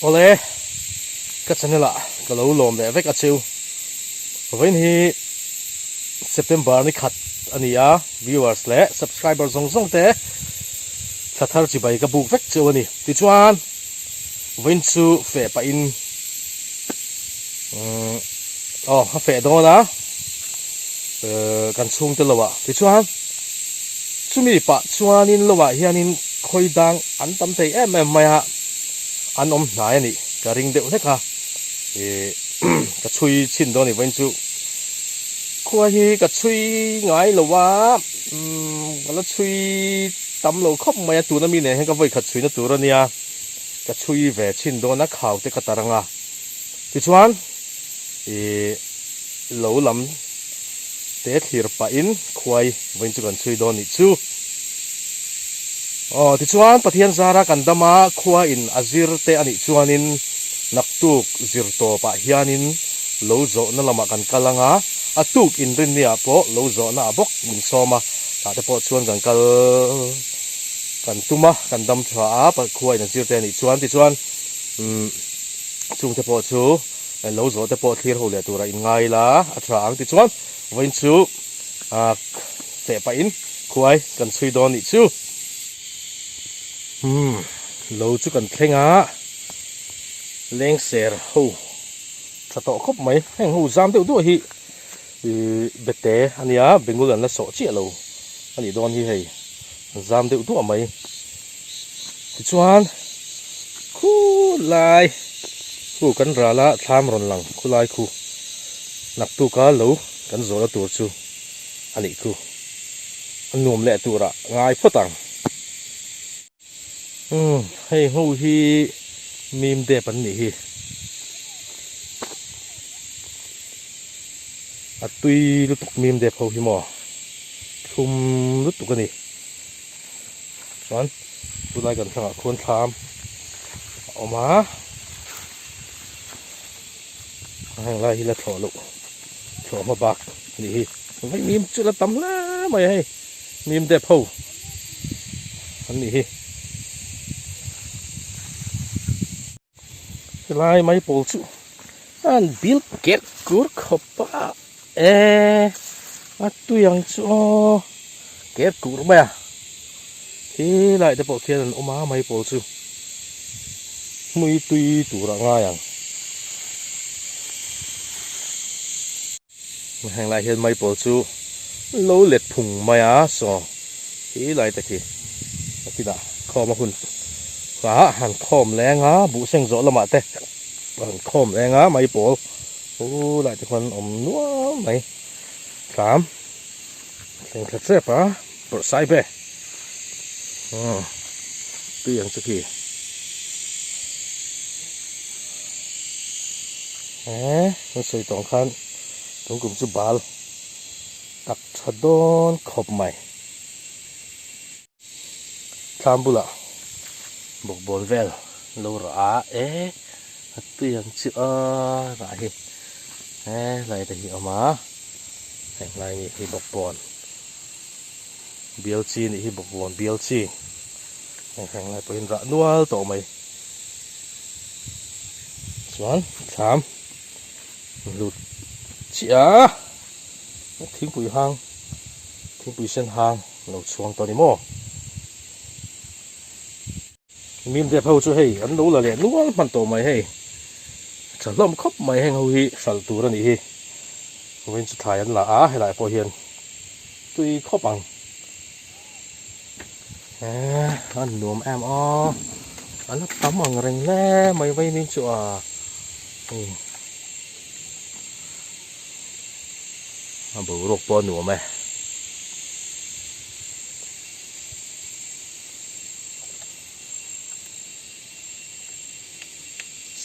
Awle, ka channel ah ka lo lawm leh vek a cheu. Vawiin hi September ni khat a ni a, viewers leh subscriber zawng zawng te thla thar chibai ka buk vek cheu a ni. Tichuan, vawiin chu feh pahin umm aw a feh dawn a, kan chhungte lo ah. Tichuan, chumi pah chuanin lo ah hianin khawi dang an tam thei em em mai a, an awm hnai a nih ka ring deuh hlek a, ih ka chhui chhin dawn a ni vawiin chu khua hi ka chhui ngai lo a, umm ka la chhui tam lo khawp mai a, tuna mi nen hian ka vawi khat chhuina tur a nia, ka chhui ve chhin dawn a, khau te ka tar ang a, tichuan ih lo lam te thlir pahin khuai vawiin chu kan chhui dawn nih chu. Aw tichuan Pathian zara kan dam a, khua in a zir te a nih chuanin naktuk zir tawpah hianin lo zawhna lamah kan kal ang a, a tuk inrinniah pawh lo zawhna ah bawk min sawm a, tah te pawh chuan kan kal kan tum a, kan dam tha a, khua in a zir te a nih chuan tichuan umm chungte pawh chu Lo zawh te pawh thlir ho leh tura in ngai ila a tha ang tichuan vawiin chu feh pahin khuai kan chhui dawn nih chu. Umm lo chu kan thleng a, lengser ho tha tawh khawp mai, heng ho zam deuh duah hi ih bete a nia bengul an la sawh chiah lo a nih dawn hi hei an zam deuh duah mai. Tichuan khulai khu kan ral a thlam rawn lang khulai khu naktuka lo kan zawhna tur chu a nih khu a nuam leh turah ngai phawt ang. Umm hei ho hi mim dep an nih hi. A tui lutuk mim dep ho hi maw thlum lutuk a ni. Chuan tunlai kan thlangah khuan thlam a awm a, heng lai hi la thlawh loh thlawh hma bak a nih hi. Vai mim chu la tam hle mai a hei mim dep ho an nih hi. Helai mai pawl chu an bil ker kur khawp a e a tui ang chu aw ker kur mai a helai te pawh khian an awm a mai pawl chu hmui tui tur a ngai ang heng lai hian mai pawl chu lo let phung mai a saw hi lai te khi a kinah khawm a hun ah han khawm leng a buh seng zawh lamah te han khawm leng a mai pawl u lai te khuan awm nual mai tlam thleng thla chep a bawrh sai ve tui ang chu khi. He kan sawi tawng khan tun kum chu bal tak tha dawn khawp mai. Thlam bulah bawkbawn vel lo rah a e a tui ang chu a rah hi he lai te hi a awm a heng lai ni hi bawkbawn bial chi nih hi bawkbawn bial chi heng heng lai pawhin rah nual tawh mai. Chuan thlam lut chiah a thingpui hang thingpui sen hang lo chhuang tawh a ni maw mim dep ho chu hei an lo la leh nual hman tawh mai hei tha hlawm khawp mai heng ho hi hralh tur a nih hi vawiin chu thlai an la a helai pawh hian tui khawp ang. Eee a nuam em aw a la tam ang reng hle mai vaimin chu a hei a boruak pawh a nuam e.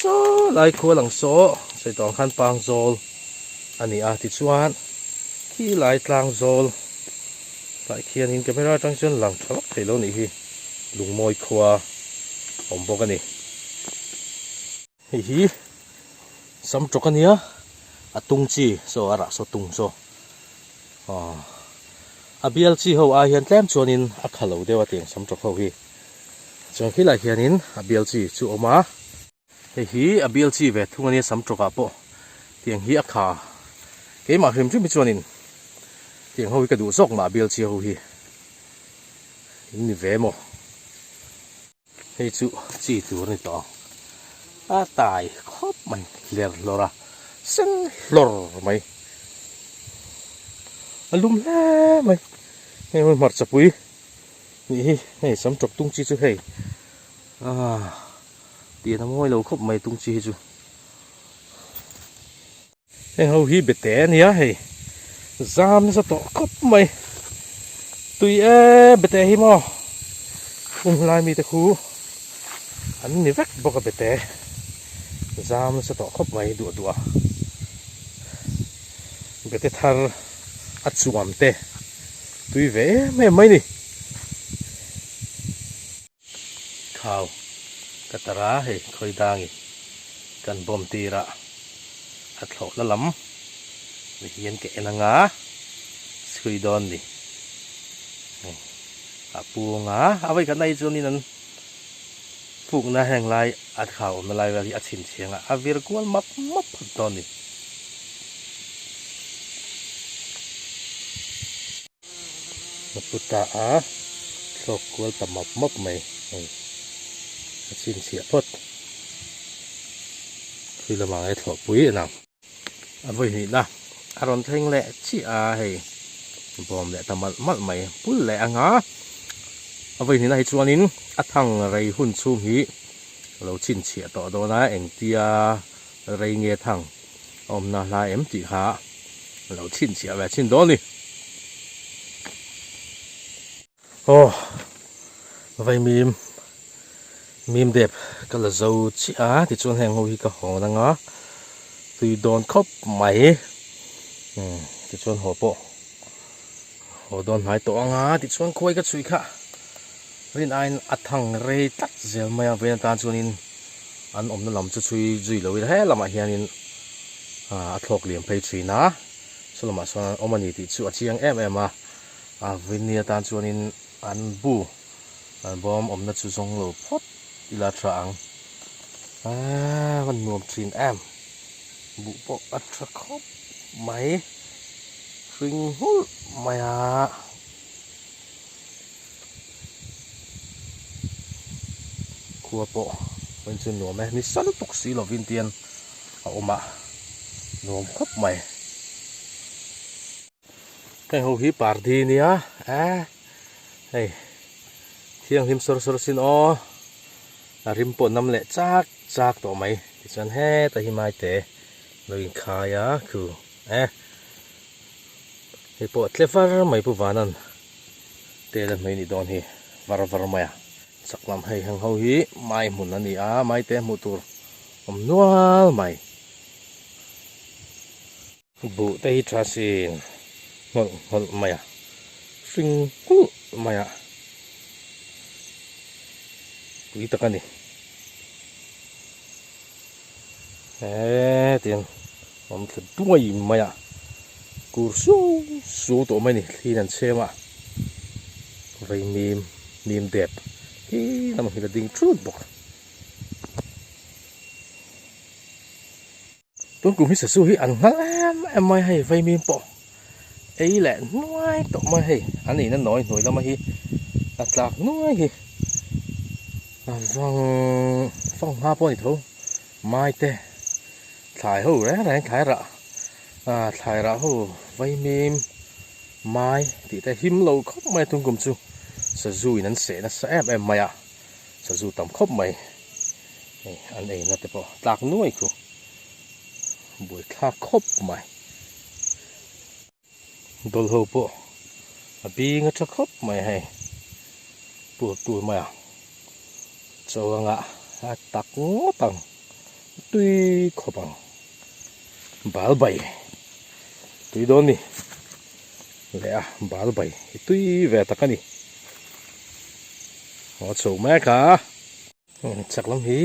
Saw lai khual ang saw sawi tawh ang khan pangzawl a ni a tichuan khi lai tlangzawl Tah khianin camera atang chuan lang tha vak thei lo nih hi lungmawi khua awm bawk a ni. Hei hi sam tawk a nia a tung chi saw a rah saw tung saw aw a bial chi ho ai hian tlem chuanin a kha lo deuh a tiang sam tawk ho hi chuan khilai hianin a bial chi chu a awm a. Hei hi a bial chi ve thung a nia sam tawkah pawh tiang hi a kha keimah hrim hrim hi chuanin tiang ho hi ka duh zawk mah a bial chi ho hi in ni ve maw. Hei chu chi tur a ni tawh ang. A tai khawp mai hler hlawr a sen hlawr mai. A lum hle mai. Hei hmun hmarchapui nih hi hei sam tawp tung chi chu hei ah tian a mawi lo khawp mai tung chi hi chu. Heng ho hi bete a nia hei zam nasa tawh khawp mai tui e bete hi maw hung lai mite khu an ni vek bawk a bete zam nasa tawh khawp mai duah duah bete thar a chuam te tui ve em em mai ni. Khau ka tar a hei khawi dangi kan bawm tir a a thlawh na lam ni hian ka en anga chhui dawn ni hei a pung a a vawi khatna hi chuanin an fukna heng lai a khau awmna lai vel hi a chhinchhiang a a vir kual map map phawt dawn ni. Ka pu ta a, thlawk kual ta map map mai hei a chhinchhiah phawt. Thui lamah nge thlawh pui a nang. A vawi hnihna a rawn thleng leh chiah a hei bawm leh ta malh malh mai pul leh ang a. A vawi hnihna hi chuanin a thang rei hun chhung hi a lo chhinchhiah tawh dawn a engtia rei nge thang a awmna hlai em tih kha a lo chhinchhiah ve chhin dawn a ni. Aw vaimim mim dep ka la zo chiah a tichuan heng ho hi ka hawn anga tui dawn khawp mai umm tichuan haw pawh haw dawn hnai tawh anga tichuan khuai ka chhui kha rin aiin a thang rei tlat zel mai a vawiin atan chuanin an awmna lam chu chhui zui lo ila he lamah hianin a thlawk liam phei thin a saw lamah sawn an awm a ni tih chu a chiang em em a a vawiin atan chuanin an bu an bawm awmna chu zawng lo phawt ila tha ang aaa a nuam thin em buh pawh a tha khawp mai hring nghulh mai a. Khua pawh vawiin chu nuam e ni sa lutuk si lovin tian a awm a nuam khawp mai. Heng ho hi pardi nia e hei thianghlim sawr sawr sin aw a rim pawh nam leh chak chak tawh mai tichuan heta hi maite lo inkhai a khu e. Hei pawh tle var mai pu Vanan tel a hmei nih dawn hi var var mai a. Chak lam hei heng ho hi mai hmun a ni a, mai te hmuh tur awm nual mai. Buh te hi tha sin nghawlh nghawlh mai a, hring nghulh mai a, pui tak a ni. Hetiang awm thla duai mai a kur suau suau tawh mai a ni thliin an chhem a vei mim mim dep hi lamah hi la ding thut bawk tun kum hi sazu hi an nghal em em mai hei vei mim pawh ei leh nuai tawh mai hei an ei na nawi hnuai lama hi a tlak nuai hi a vang vang hma pawh a ni tho mai te thlai ho reng reng thlai rah ah thlai rah ho vaimim mai tih te him lo khawp mai a tung kum chu sazu in an seh nasa em em mai a sazu tam khawp mai hei an ei na te pawh tlak nuai khu. Buaithlak khawp mai. Dawl ho pawh a bing a tha khawp mai hei. Tur tur mai a. Chaw anga a tak ngawt ang. Tui khawp ang. Bal bai. Tui dawn ni. Leh a bal bai hi tui ve tak a ni. Aw chho mek a. Chak lam hi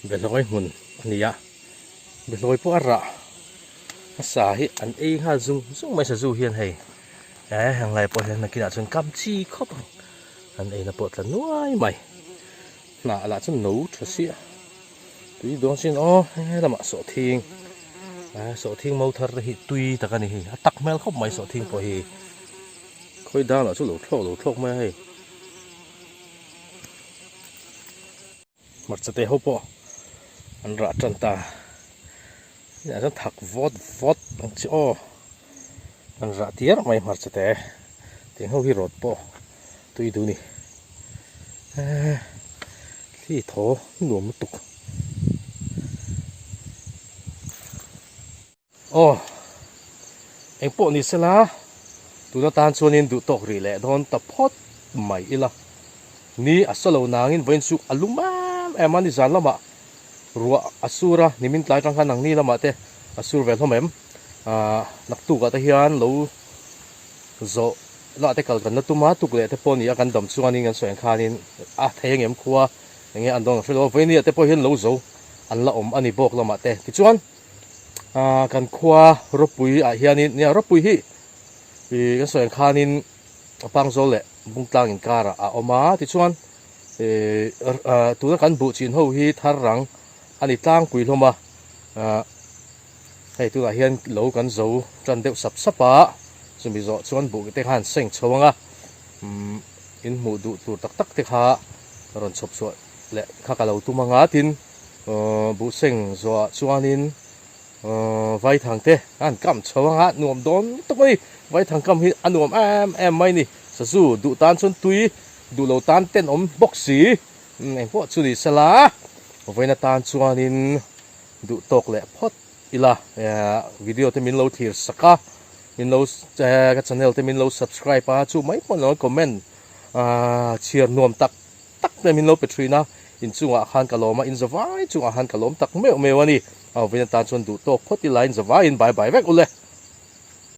behlawi hmun a ni a, behlawi pawh a rah hmasa hi an ei nghal zung zung mai sazu hian hei eh heng lai pawh hian nakinah chuan kam chi khawp ang an eina pawh tla nuai mai hnah lah chu no tha sia. Tui dawn sin aw he lamah sawhthing eh sawhthing mo thar te hi tui tak a ni hei a tak hmel khawp mai sawhthing pawh hi khawi danah chu lo thlawk lo thlawk mai a hei hmarcha te ho pawh an rah tan ta hetah chuan thak vawt vawt ang chi aw an rah tiar mai hmarcha te tiang ho hi rawt pawh tui duh a ni eee thli thaw nuam lutuk aw eng pawh ni sela tuna tan chuanin duh tawk rih leh dawn ta phawt mai ila ni a sa lo nangin vawiin chu a lum em em a nizan lamah ruah a sur a nimin tlai atang khan nangni lamah te a sur ve hlawm em ahh naktukah te hian lo zawh lah te kal kan la tum a, tuk leh te pawh ni a kan dam chuanin kan sawi ang khanin a thei ang em khua enge an dawn ang hrelo a, vawinia te pawh hian lo zo an la awm a ni bawk lamah te tichuan ah kan khua ropui ah hianin nia ropui hi ih kan sawi ang khanin Pangzawl leh Bungtlang inkarah a awm a tichuan ih ah tuna kan buh chin ho hi thar rang a ni tlangpui hlawm a ah. Hei tunah hian lo kan zo tan deuh sap sap a, chumi zawh chuan buh te khan seng chho ang a, umm in hmuh duh tur tak tak te kha rawn chhawp chhuah leh kha ka lo tum ang a, tin buh seng zawhah chuanin vaithang te an kam chho ang a, nuam dawn lutuk mai, vaithang kam hi a nuam em em mai a ni, sazu duh tan chuan tui duh lo tan tenawm bawk si, engpawh chu ni sela vawiin atan chuanin. Duh tawk leh phawt ila video te min lo thlir sak a, min lo ka channel te min lo subscribe a, chu mai pawh lo comment chhiar nuam tak tak te min lo pe thin a, inchungah khan ka lawm a, in zavai chungah khan ka lawm tak meuh meuh a ni. Vawiin atan chuan duh tawk phawt ila in zavaiin bye bye vek ule.